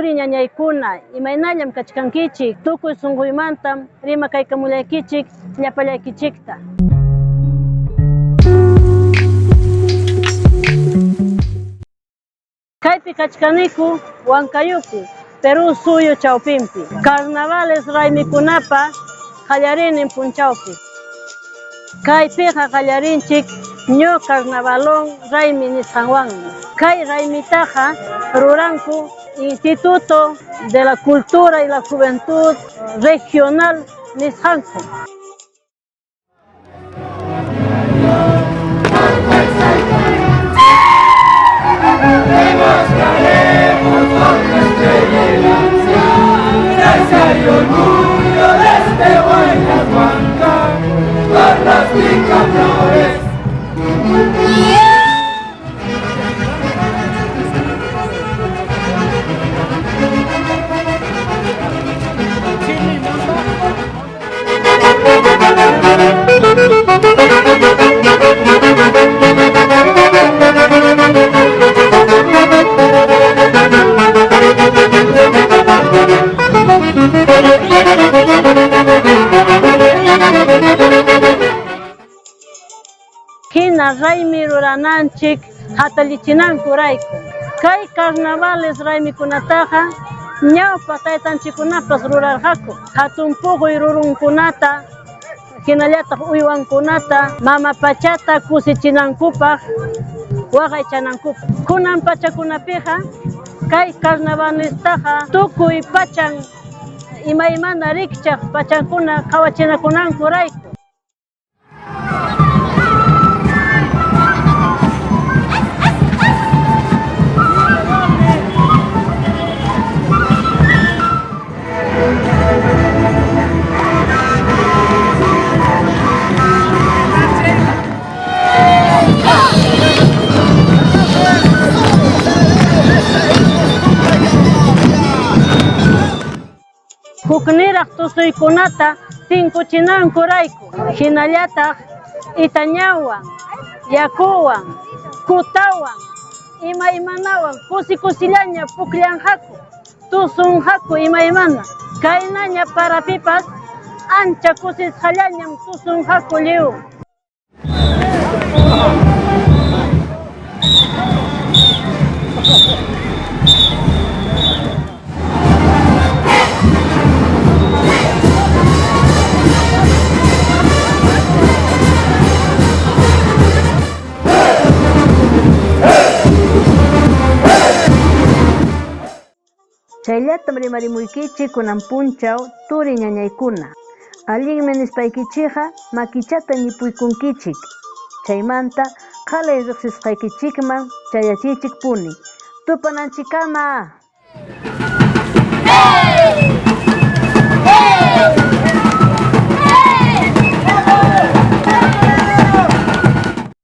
Turi ñañaykuna, imaynallam kachkankichik? Tukuy sunquymantam rimakaykamullaykichik llapallaykichikta. Kaypi kachkaniku Huancayopi, Perú suyu chawpinpi, carnavales raymikunapa qallariynin punchawpi. Kaypiqa qallarinchik Ño Carnavalón raymi nisqanwanmi. Kay raymitaqa ruranku Instituto de la Cultura y la Juventud Regional nisqanku. Hina raymi rurananchik hatallichinankurayku. Kay carnavales raymikunataqa ñawpa taytanchikkunapas rurarqaku, hatun puquy rurunkunata hinallataq uywankunata mama pachata kusichinankupaq waqaychanankupaq. Kunan pachakunapiqa kay carnavalestaqa tukuy pachan imaymana rikchaq pachankuna qhawachinakunankurayku. Hukniraq tusuykunata tinkuchinankurayku, hinallataq itañawan, yakuwan, kutawan, imaymanawan kusi kusillaña pukllanqaku, tusunqaku imaymana. Kaynaña parapipas ancha kusisqallañam tusunqaku lliw. Chayllatam rimarimuykichik kunan punchaw turi ñañaykuna. Allinmi nispaykichikqa makichata ñipuykunkichik. Chaymanta qalay riqsisqaykichikman chayachiychikpuni. Tupananchikkama!